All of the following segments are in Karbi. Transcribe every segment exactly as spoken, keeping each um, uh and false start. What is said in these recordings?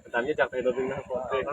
Damji jak telo din na pote.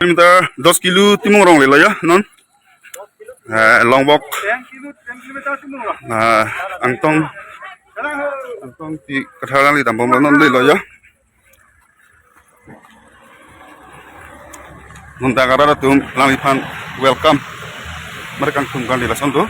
Kilometer dos kilo Timung Rongle lo ya non. Eh, Longbok. Ah, Angtong, Angtong ti Kathar alangli dambom lo non lo ya. Nonta karar atum alangliphan welcome. Mari kangtum kan di lason tu.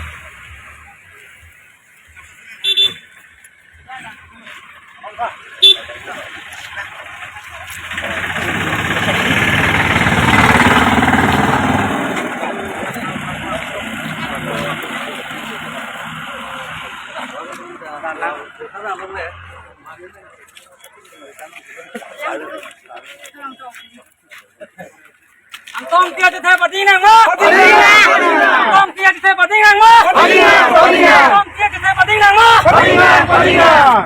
Angtong tiya chethe pading nangma. Pading nang. Angtong tiya chethe pading nangma. Pading nang, pading nang. Angtong tiya chethe pading nangma. Pading nang, pading nang.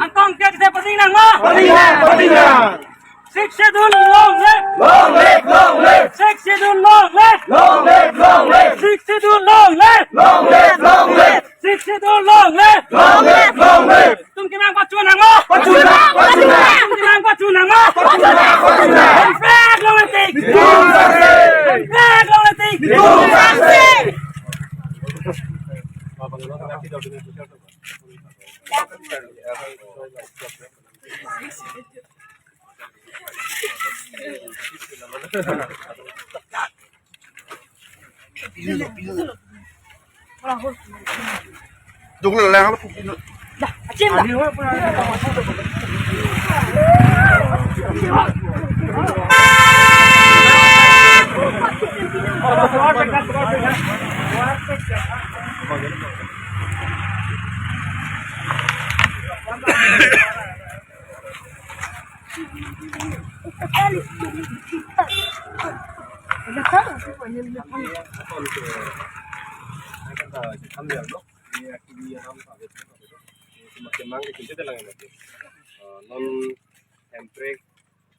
Angtong tiya chethe pading nangma. Pading nang, pading nang. Sixth Schedule long live. Long live, long live. Sixth Schedule long live. Long live, long live. Sixth Schedule long live. Long live, long live. Sixth Schedule long live. Long live, long live. Itum kemang pachun nangma. Pachun nang, pachun nang. Itum kemang pachun nangma. Pachun nang, pachun nang. Hemprek long live tik. Bitung Sangse. Hemprek long live tik. Bitung Sangse. Duk le lang. Dah, achim dah. Non Hemprek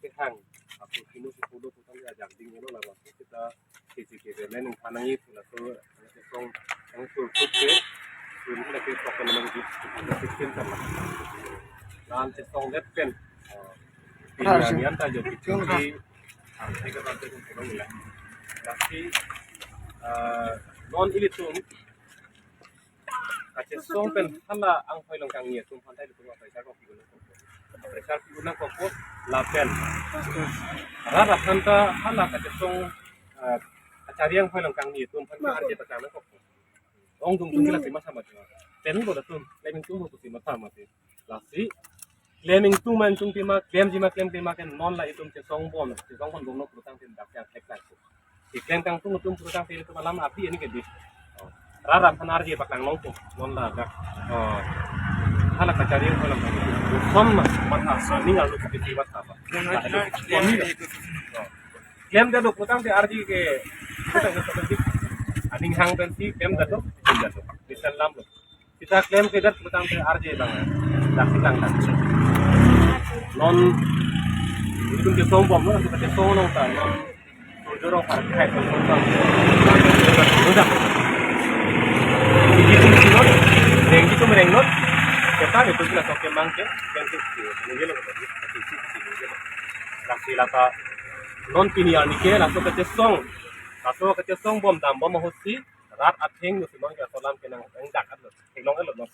kehang, aku kinu sepuluh putang ajak ding lo lawas kita K C K B M nang kanang itu lah so, song yang sul ke sun kita ke pokok nang di sistem kan lah. Nan song det pen. Pilihan ta jo kicung di arti ke tante kung kung nila. Tapi eh, non ilitum kachesong pen hala anghoi along kangni atum aphan ta ilitum pressure kok pigun nangkokpo. Pressure pigun nangkokpo lapen rat aphan ta hala kachesong eh, kachari anghoi along kangni atum aphan ke arje pachang nangkokpo. Ongdung tum kila sima sama tima. Pen boda tum, klem ingtung bo sima sama ti. Lasi klem ingtung ma ingtung tima, klemji ma klem tima ke non la itum chesong bon, chesong bon bomlo putang tin dak yang thek thek. Si klem kangtung atum putang tin itum alam api ini ke di. Oh. Rat rat aphan arje paklang longpo, non la dak. Oh. Hala kachari anghoi along. Som ma, matha, ning alu kiti matha ba. Klem dia dok putang tin arje ke. Aning hang pensi klem jatuh, klem jatuh. Bisa lam lo. Kita klem ke dat petang te arje bang. Dak kita dak. Non itum kesong bom lo, kita kesong nong ta. Non soldier rong har khai kesong bom. Udah. Iji tum iji non, reng iji tum reng non. Kita itu kita sok kemang ke, yang ke, ini lo, ini lo. Laksi lata non pini arni ke, laso kachesong, laso kachesong bom dam bom ahutsi, rat atheng nu si non ke aso alam ke nang, nang dak at lo, theklong at lo non.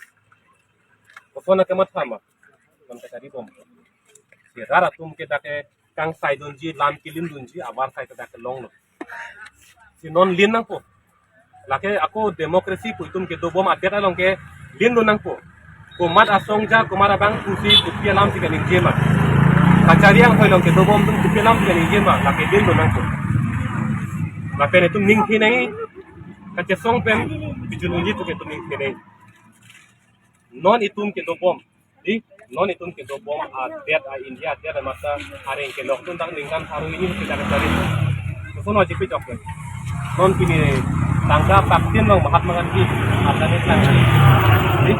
Koson na kemat sama, non kachari bom. Si rat atum ke dak ke kangsai dunji, lam kelim dunji, abar sai ke dak ke longlo. Si non lin nangpo. Lake ako democracy pu itum kedo bom adet along ke lin do nangpo. Komat asong ja, komat abang pusi kopi alam si kaningje ma. Kachari anghoi along kedo bom atum kopi alam si kaningje ma, lake lin do nangpo. Lapen itum ning thinai, kachesong pen, bijun unji tu ke itum ning thinai. Non itum kedo bom. Di, non itum kedo bom adet a India adet a masa areng kelok tun tang ningkan haru ini kita kachari. Koson wajib pijok ke. Non pini tangka vaksin bang Mahatma Gandhi. Ada ni tangka. Di.